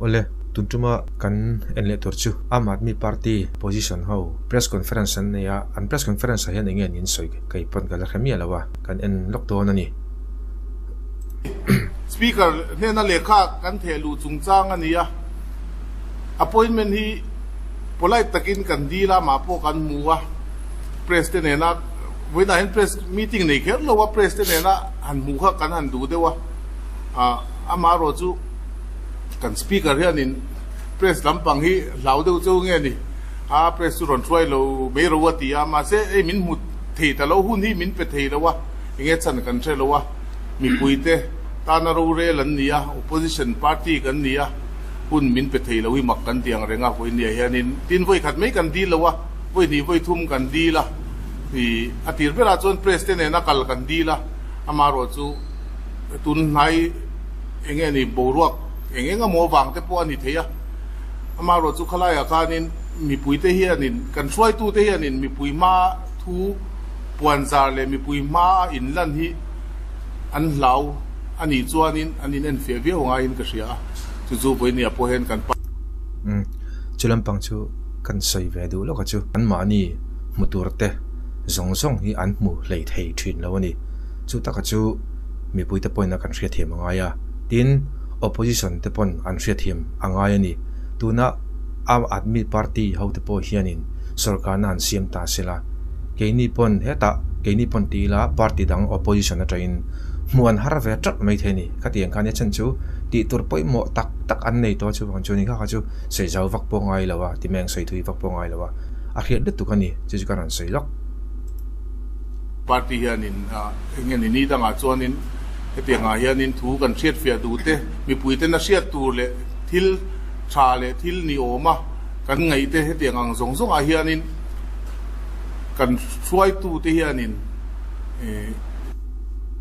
Awle, tun tuma kan en leh tur chu Aam Aadmi Party opposition ho press conference an nei a, an press conference ah hian enge an insawi kei pawn ka la hre miah lo a, kan en lawk dawn a ni. Speaker hnena lehkha kan theh luh chungchang a ni a, appointment hi polite takin kan dil a, mah pawh kan hmu a, press te nena vawiinah hian press meeting nei kher lo a, press te nena han hmuh kha kan han duh deuh a, ah amaherawh chu kan speaker hianin press lampang hi hlau deuh cheu nge ni a, press chu rawn hruai lo mai ro a ti a, mahse hei min hmu thei ta lo, hun hi min pe thei lo a, enge chhan kan hre lo a. Mipuite tana rorel an ni a, opposition party kan ni a, hun min pe thei lo hi mak kan ti ang reng a, vawinia hianin tin vawi khat mai kan dil lo a, vawi hnih vawi thum kan dil a, ih a tir berah chuan press te nena kal kan dil a, amaherawh chu tun hnai eng nge ni boruak eng eng emaw vang te pawh a ni thei a, amaherawh chu khalaiah khanin mipuite hianin kan hruaitute hianin mipui hma thu puanzar leh mipui hmaa inlan hi an hlau a nih chuanin an in enfiah viau ngaiin ka hria a, chu chu vawinia pawh hian kan pa. Umm, chu lampang chu kan sawi ve duh lawk a chu. Anmahni hmu tur te zawng zawng hi an hmu hlei thei thin lo a ni. Chu taka chu mipuite pawhin a kan hriatthiam a ngai a, tin opposition te pawn an hriatthiam a ngai a ni. Tuna Aam Aadmi Party hote pawh hianin sorkarna an siam ta se la, Keini pawn hetah keini pawn ti ila party dang opposition atangin hmuh an har ve teuh mai thei a ni. Khatiang khan nia chhan chu tih tur pawimawh tak tak an nei tawh a chuvang chu ni kha kha chu sawi zau vak pawh ngai lo a ti mai ang sawi thui vak pawh ngai lo a a hriat lutuk a ni chu chu ka rawn sawi lawk. Party hianin eng nge ni ni dangah chuanin hetiangah hianin thu kan hriatfiah duh te mipuiten a hriat tur leh thil tha leh thil ni awma kan ngaih te hetiang ang zawng zawngah hianin kan hruaitute hianin eh.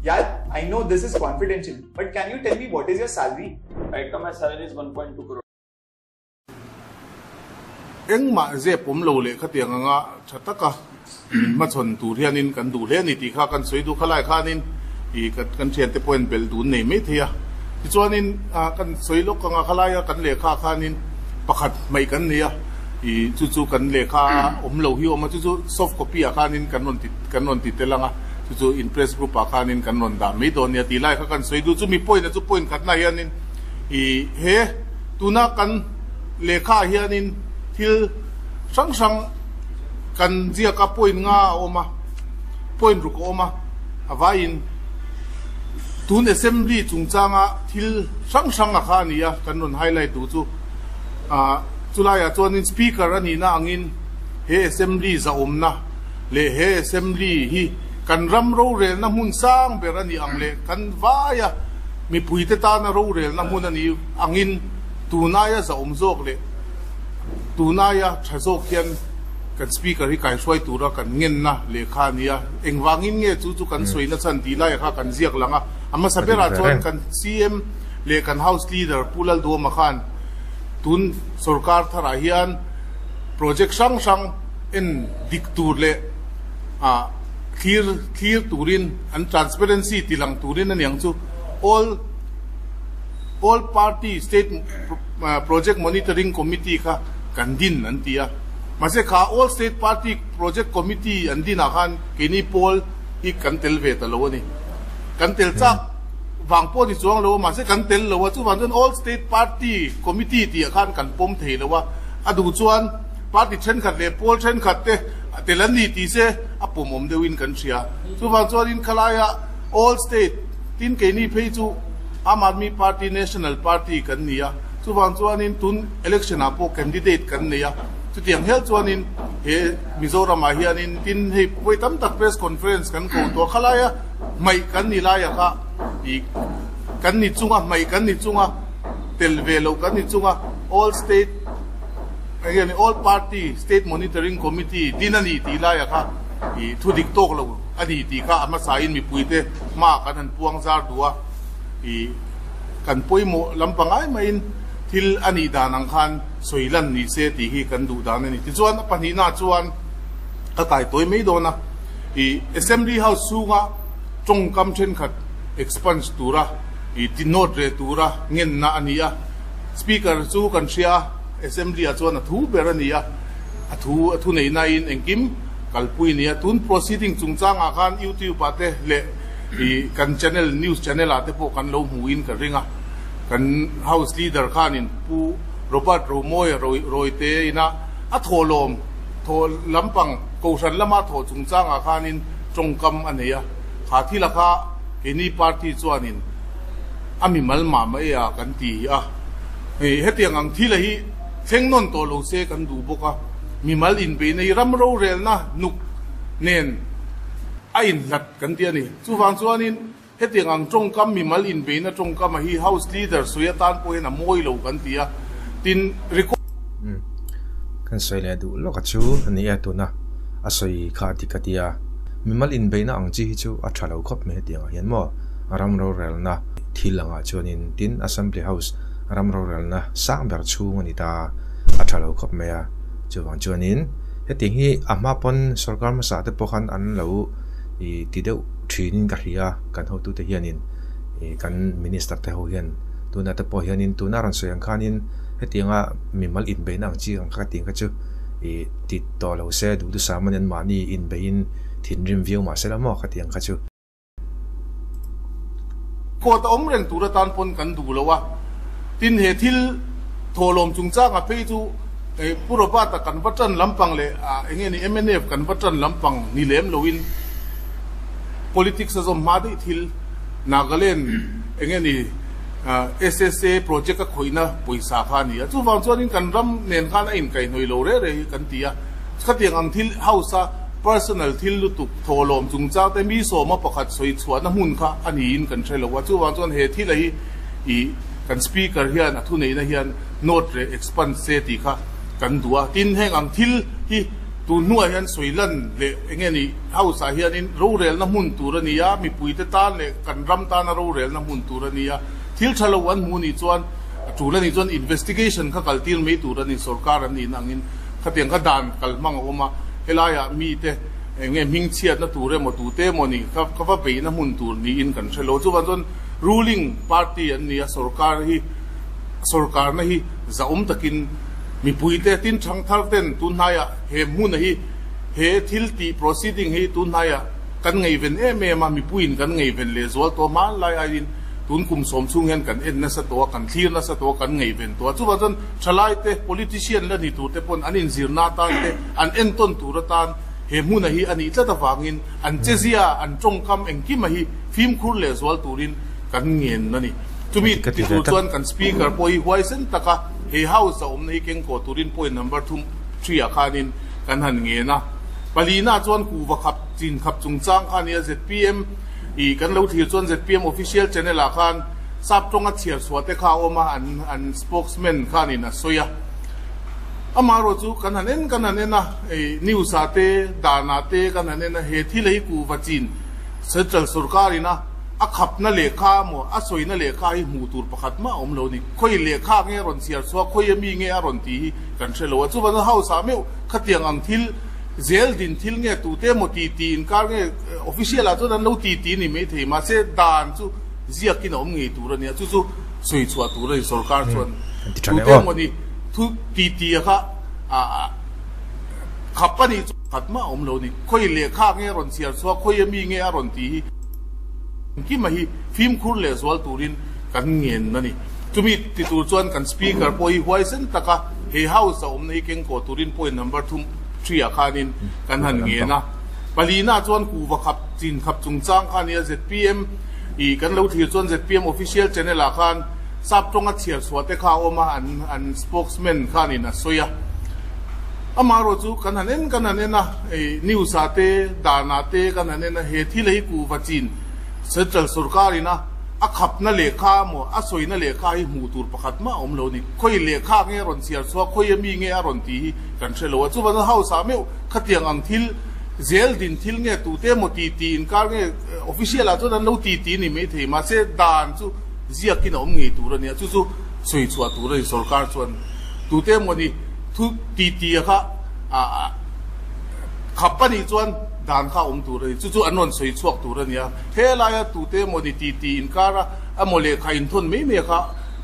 Yaar, I know this is confidential, but can you tell me what is your salary? Right now my salary is 1.2 crore. Engmah zep awm lo leh khatiang anga tha taka min hmachhawn tur hianin kan duh hle a ni tih kha kan sawi duh khalai khanin ih kan thiante pawhin belh dun nei mai thei a. Tichuanin kan sawi lawk anga khalaia kan lehkha khanin pakhat hmaih kan nei a, ih chu chu kan lehkha awm lo hi awm a, chu chu soft copy ah khanin kan rawn ti kan rawn ti tel ang a, chu chu in press group ah khanin kan rawn dah mai dawn nia tih lai kha kan sawi duh. Chumi point a chu point khatna hianin ih he tuna kan lehkha ah hianin thil hrang hrang kan ziak a point nga a awm a, point ruk a awm a, a vaiin. Tun Assembly chungchanga thil hrang hrang a kha a ni a, kan rawn highlight duh chu ah chulaiah chuanin Speaker a nihna angin he Assembly zahawmna leh he Assembly hi kan ram rorelna hmun sang ber a nih ang leh kan vaia mipuite tana rorelna hmun a nih angin tunaia zahawm zawk leh tunaia tha zawk hian Kan speaker hi kaihruai tura kan ngenna lehkha a ni a, engvangin nge chu chu kan sawina chhan tih laiah kha kan ziak lang a. A hmasa berah chuan kan CM leh kan House Leader Pu Lalduama khan tun sorkar tharah hian project hrang hrang en dik tur leh thlir thlir turin an transparency ti lang turin a niang chu all all party state project monitoring committee kha kan din an ti a. Mahse kha All State Party Project Committee an dinah khan keini pawl hi kan tel ve ta lo a ni. Kan tel chak vang pawh ni chuang lo a, mahse kan tel lo a, chuvang chuan All State Party Committee tih ah khan kan pawm thei lo a, a duh chuan party thenkhat leh pawl thenkhat te tel an ni tih se a pawmawm deuhin kan hria. Chuvang chuanin khalaia All State tin keini phei chu Aam Aadmi Party National Party kan ni a, Chuvang chuanin tun election ah pawh candidate kan nei a, chutiang hial chuanin he Mizoram ah hianin tin hei vawi tam tak press conference kan ko tawh a, khalaia hmaih kan ni laia kha ih kan ni chunga hmaih kan ni chunga tel ve loh kan ni chunga all state eng nge all party state monitoring committee din a ni tih laia kha ih thu dik tawk lo a ni tih kha a hmasa in mipuite hma kan han puang zar duh a ih. Kan pawimawh lam pangai maiin thil a nih dan ang khan sawi lan ni se tih hi kan duh dan a ni. Tichuan a pahnihna chuan ka kai tawi mai dawn a, ih Assembly House chhunga tawngkam thenkhat expunge tura ih ti note reh tura ngenna a ni a. Speaker chu kan hria a, Assembly ah chuan a thu ber a ni a, a thu a thu nei nain engkim kalpui a ni a. Tun proceeding chungchangah khan YouTube ah te leh ih kan channel news channel ah te pawh kan lo hmuhin ka ring a. Kan House Leader khanin Pu Robert Romawia Rawite ina a thawhlawm thawh lampang Kohhran lama thawh chungchangah khanin tawngkam a nei a. Kha thila kha keini party chuanin a mimal mah mah e a kan ti a, hei hetiang ang thila hi thleng nawn tawh lo se kan duh bawk a, mimal inbeihna hi ram rorelna nuk nen a inhlat kan ti a ni. Chuvang chuanin hetiang ang tawngkam mimal inbeihna tawngkam a hi House Leader sawi atan pawhin a mawi lo kan ti a, tin record. Kan sawi leh duh lawk a chu a ni e tuna a sawi kha a ti ka ti a, mimal inbeihna ang chi hi chu a tha lo khawp mai hetiang ah hian maw. Ram rorelna thil angah chuanin tin Assembly House ram rorelna sang ber chhung a ni ta a tha lo khawp mai a, chuvang chuanin hetiang hi a hma pawn sorkar hmasa te pawh khan an lo ih ti deuh thinin ka hria a, kan hotute hianin ih kan minister te ho hian tunah te pawh hianin tuna rawn sawi ang khanin hetianga mimal inbeihna ang chi ang kha ka tih ang kha chu ih ti tawh lo se duhthusam a ni anmahni inbeihin thinrim viau mahse la maw ka tih ang kha chu. Court a awm reng tur atan pawn kan duh lo a, tin he thil thawhlawm chungchanga phei chu Pu Robert-a kan va tan lampang leh eng nge ni mnf kan va tan lampang ni lem loin politics a zawm hma daih thil Nagaland eng nge ni SSA project a khawihna pawisa kha a ni a, chuvang chuanin kan ram nen khan a inkaihhnawih lo reh reh hi kan ti a, khatiang ang thil house a personal thil lutuk Thawhlawm chungchang te mi sawma pakhat sawi chhuahna hmun kha a niin kan hre lo a, chuvang chuan he thila hi ih kan Speaker hian a thuneihna hian note leh expand se tih kha kan duh a, tin heng ang thil hi tun hnuah hian sawi lan leh eng nge ni House ah hianin rorelna hmun tur a ni a, mipuite tan leh kan ram tana rorelna hmun tur a ni a, thil tha lo an hmuh nih chuan a tul a nih chuan investigation kha kaltir mai tur a ni, sorkar an nihna angin khatiang kha dan kal hmang a awm a, helaiah mite. Eng nge hming chhiatna tur emaw tute emaw nih kha ka va beihna hmun tur niin kan hre lo. Chuvang chuan ruling party an ni a, sorkar hi sorkarna hi zahawm takin mipuite tin thangthar ten tunhnaiah he hmuna hi he thil tih proceeding hi tunhnaiah kan ngaihven em em a, mipuiin kan ngaihven leh zual tawh hmanlai aiin tun kum sawm chhung hian kan en nasa tawh a, kan thlir nasa tawh a, kan ngaihven tawh a. Chuvang chuan thalaite politician la ni turte pawn an inzirna atan te an entawn tur atan He hmuna hi a nih tlat avangin an chezia, an tawngkam engkima hi fimkhur leh zual turin kan ngen a ni. Chumi ti tur chuan kan Speaker pawh hi huaisen taka he House a awmna hi kengkaw turin point number thum three ah khanin kan han ngen a. Palina chuan kuhva khap chin khap chungchang kha a ni a, zpm i kan lo thlir chuan zpm official channel ah khan sap tawnga chhiar chhuah te kha a awm a, an spokesman khanin a sawi a. Amaherawh chu kan han en kan han en a, hei news ah te, dan ah te kan han en a, he thil hi kuhva chin Central sorkar in a a khapna lehkha emaw a sawina lehkha hi hmuh tur pakhat mah a awm lo a ni. Khawi lehkha nge a rawn chhiar chhuak, khawi ami nge a rawn tih hi kan hre lo a. Chuvangin House ah meuh khatiang ang thil zel din thil nge tute emaw ti ti inkar nge official ah chuan an lo ti ti a ni maithei mahse dan chu ziakin a awm ngei tur a ni a, chu chu sawi chhuah tur a ni sorkar chuan tute emaw ni thu ti ti a kha khap a nih chu khat mah a awm lo a ni. Khawi lehkha nge a rawn chhiar chhuak, khawi ami nge a rawn tih hi engkima hi fimkhur leh zual turin kan ngen a ni. Chumi ti tur chuan kan Speaker pawh hi huaisen taka he House a awmna hi kengkaw turin point number thum three ah khanin kan han ngen a. Palina chuan kuhva khap chin khap chungchang kha a ni a, zpm I kan lo thlir chuan zpm official channel ah khan sap tawnga chhiar chhuah te kha a awm a, an an spokesman khanin a sawi a. Amaherawh chu kan han en kan han en a, hei news ah te, dan ah te kan han en a, he thil hi kuhva chin central sorkar in a a khapna lehkha emaw a sawina lehkha hi hmuh tur pakhat mah a awm lo a ni. Khawi lehkha nge a rawn chhiar chhuak, khawi ami nge a rawn tih hi kan hre lo a. Chuvangin house ah meuh khatiang ang thil zel din thil nge tute emaw ti ti inkar nge Official ah chuan an lo ti ti a ni maithei mahse dan chu ziakin a awm ngei tur a nia chu chu sawi chhuah tur a ni sorkar chuan tute emaw ni thu ti ti a kha ah khap a nih chuan dan kha a awm tur a ni chu chu an rawn sawi chhuak tur a nia helaia tute emaw ni ti ti inkar a emaw lehkha inthawn mai mai a kha.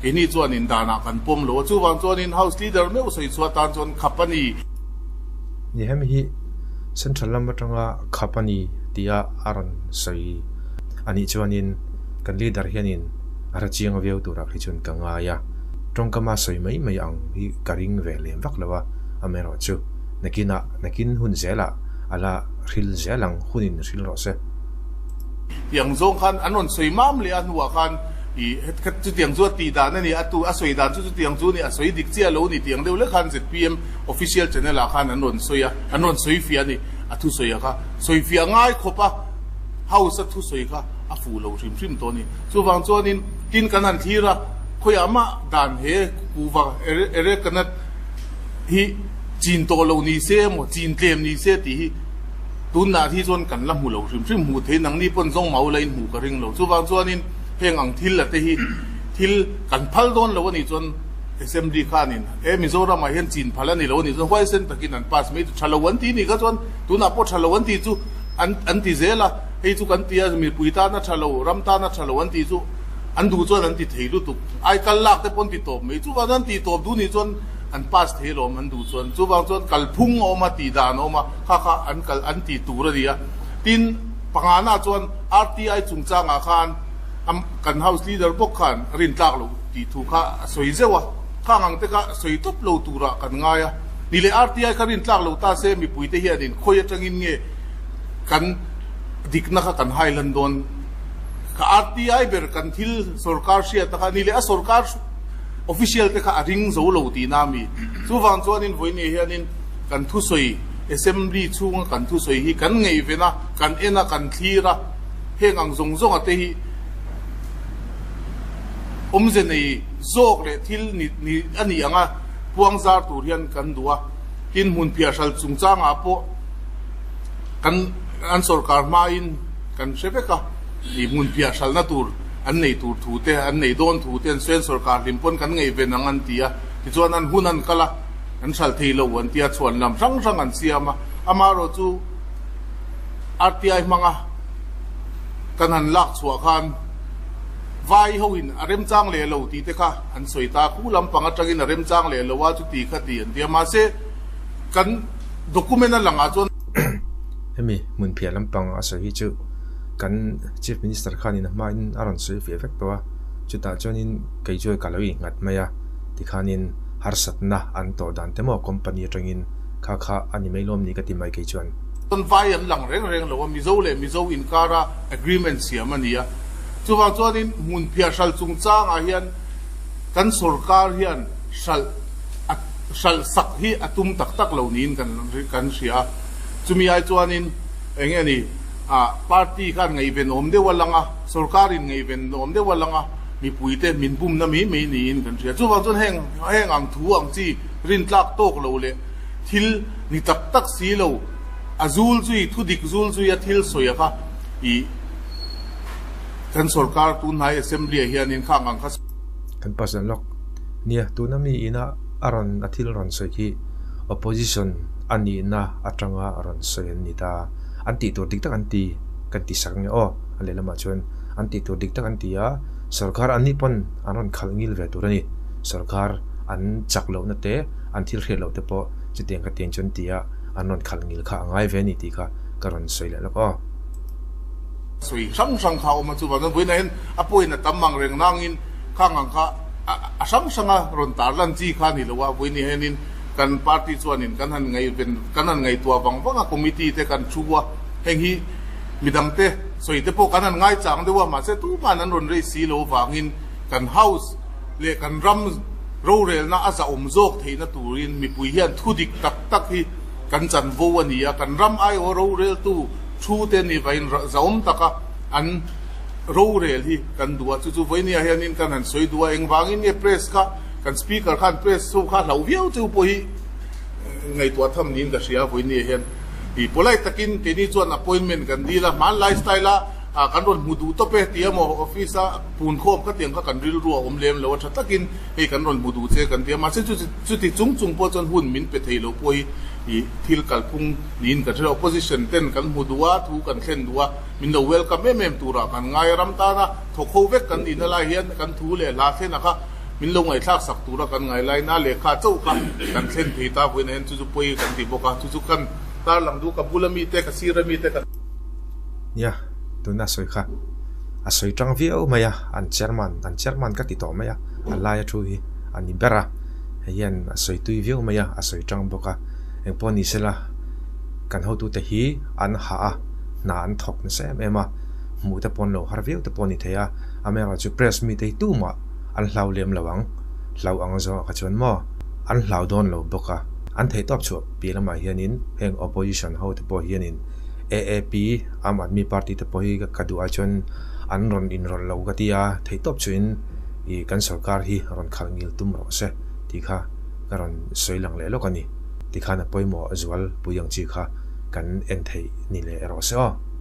Keini chuanin danah kan pawm lo a, chuvang chuanin House Leader meuh sawi chhuah tan chuan khap a ni. Ni hemi hi Central lam atanga khap a ni tia a rawn sawi a nih chuanin kan Leader hianin a hre chiang viau turah khi chuan ka ngai a, tawngkama sawi mai mai ang hi ka ring ve lem vak lo a, amaherawhchu nakinah nakin hun zelah a la hril zel ang hunin hril rawh se. Tiang zawng khan an rawn sawi mam leh a hnuah khan i chutiang chu a tih dan a ni, a tu a sawi dan chu chutiang chu a ni, a sawi dik chiah lo a ni tiang deuh lek khan zpm official channel ah khan an rawn sawi a, an rawn sawi fiah a ni, a thusawi a kha sawi fiah ngai khawp a house a thusawi kha a fuh lo hrim hrim tawh a ni. Chuvang chuanin tin kan han thlir a, khawiah mah dan he kuhva erekanat hi chin tawh lo ni se emaw chin tlem ni se tih hi, Tunah hi chuan kan la hmu lo hrim hrim hmuh thei nangni pawn zawng mau la in hmuh ka ring lo. Chuvang chuanin heng ang thil a te hi thil kan phal dawn lo a nih chuan Assembly khanin he Mizoramah hian chin phal a ni lo a nih chuan huaisen takin an pass mai tha lo an ti nih kha chuan tunah pawh tha lo an tih chu an an ti zel a, hei chu kan ti a mipui tan a tha lo, ram tan a tha lo an tih chu an duh chuan an ti thei lutuk. Aikal lak te pawn ti tawp mai. Chuvang chuan ti tawp duh nih chuan An pass thei alawm an duh chuan. Chuvang chuan kalphung a awm a, tih dan a awm a, kha kha an kal an tih tur a ni a. Tin, pangana chuan RTI chungchangah khan kan House Leader bawk khan rintlak loh tih thu kha a sawi zeuh a. Khang ang te kha sawi tawp lo turah kan ngai a. Ni leh RTI kha rintlak lo ta se mipuite hianin khawi atangin nge kan dikna kha kan hailan dawn. Ka RTI ber kan thil sorkar hriatna kha ni leh a sorkar. Official te kha a ring zo lo tihna a mi. Chuvang chuanin vawiin hianin kan thusawi, Assembly chhunga kan thusawi hi kan ngaihven a, kan en a, kan thlir a, heng ang zawng zawnga te hi awmze nei zawk leh thil ni ni a nih anga puang zar tur hian kan duh a. Tin, hmun phiahhral chungchangah pawh kan an sorkar hmain kan hre vek a, i hmun phiahhralna tur an nei tur thu te, an nei dawn thu te an sawi an sorkar hlim pawn kan ngaihven ang an ti a, tichuan an hun an kal a, an hralh thei lo an ti a, chhuan lam hrang hrang an siam a, amaherawh chu RTI hmanga kan han lak chhuah khan vai ho in a remchang leh lo tih te kha an sawi ta, khu lampang atangin a remchang leh lo a chuti kha ti an ti a, mahse kan document a langah chuan. Hemi hmunphiah lampang a sawi hi chu. Kan Chief Minister khanin a hmain a rawn sawi fiah vek tawh a, chutah chuanin kei chuan ka lo innghat mai a, tikhanin harsatna an tawh dan te maw company atangin kha kha a ni mai lawm ni ka ti mai kei chuan. Chuan vai an lang reng reng lo a, Mizo leh Mizo inkara agreement siam a ni a, chuvang chuanin hmun phiah hralh chungchangah hian kan sorkar hian hralh a hralh sak hi a tum tak tak lo niin kan kan hria a, chumi ai chuanin eng nge ni. Ah party khan ngaihven awm deuh a lang a, sorkar in ngaihven awm deuh a lang a, mipui te min bumna mai mai niin kan hria. Chuvang chuan heng heng ang thu ang chi rintlak tawk lo leh thil ni tak tak si lo a zul zui thu dik zul zui a thil sawi a kha ih kan sorkar tunhnai assembly ah hianin khang ang kha Kan pasal lawk nia tuna mi ina a rawn a thil rawn sawi khi opposition a nihna atanga rawn sawi an ni ta. An tih tur dik tak an ti kan ti sak nge aw a lehlamah chuan an tih tur dik tak an ti a, sorkar an nih pawn an rawn khalh ngil ve tur a ni. Sorkar an chak lohna te an thil hriat loh te pawh chutiang ka tiang chu an ti a, an rawn khalh ngil kha a ngai ve a ni tih kha ka rawn sawi leh lawk aw. Sawi hrang hrang kha a awm a, chuvang chuan vawiinah hian a pawhin a tam ang reng nangin khang ang kha a hrang hranga rawn tarlan chi kha a ni lo a, vawiin hianin Kan party chuanin kan han ngaihven kan han ngaihtuah vang vang a, committee te kan thu a, heng hi midangte sawi te pawh kan han ngaichang deuh a, mahse tuman an rawn rei si lo vangin kan house leh kan ram rorelna a zahawm zawk theihna turin mipui hian thu dik tak tak hi kan chanvo a ni a, kan ram aiawh roreltu thu te ni vain zahawm taka an rorel hi kan duh a, chu chu vawinia hianin kan han sawi duh a, engvangin nge press kha Kan speaker khan press ho kha hlau viau cheu pawh hi ngaihtuah tham niin ka hria vawinia hian i polite takin keini chuan appointment kan dil a, hmanlai style a kan rawn hmu duh tawp e tia maw office a pun khawm kha tiang kha kan rilru a awm lem lo a tha takin hei kan rawn hmu duh che kan ti a, mahse chu chuti chung chung pawh chuan hun min pe thei lo pawh hi i thil kalphung niin kan hre lo, opposition ten kan hmu duh a thu kan thlen duh a min lo welcome em em turah kan ngai a, ram tana thawk ho vek kan nihna lai hian kan thu leh hla thlen a kha. Min lo ngaihthlak sak tura kan ngai lai na lehkha chauh kha kan thlen thei ta vawiin hian chu chu pawi kan ti bawk a, chu chu kan tarlang duh ka bula mite, ka sira mite kan. Nia, tuna sawi kha a sawi tang viau mai a, an chairman, an chairman ka ti tawh mai a, a laia thu hi a ni ber a, hei hian a sawi tui viau mai a, a sawi tang bawk a, engpawh ni sela kan hotute hi an hah a, hna an thawk nasa em em a, hmuh te pawh an lo har viau te pawh a ni thei a, amaherawhchu press mite hi tumah an hlau lem lo ang, hlau ang zawngah kha chuan maw an hlau dawn lo bawk a, an theih tawp chhuah piah lamah hianin heng opposition ho te pawh hianin AAP, Aam Aadmi Party te pawh hi ka duh ai chuan an rawn inrawlh lo ka ti a, theih tawp chuhin ih kan sorkar hi rawn khalh ngil tum rawh se tih kha ka rawn sawi lang leh lawk a ni. Tikhan a pawimawh zual pui ang chi kha kan en theih ni leh rawh se aw.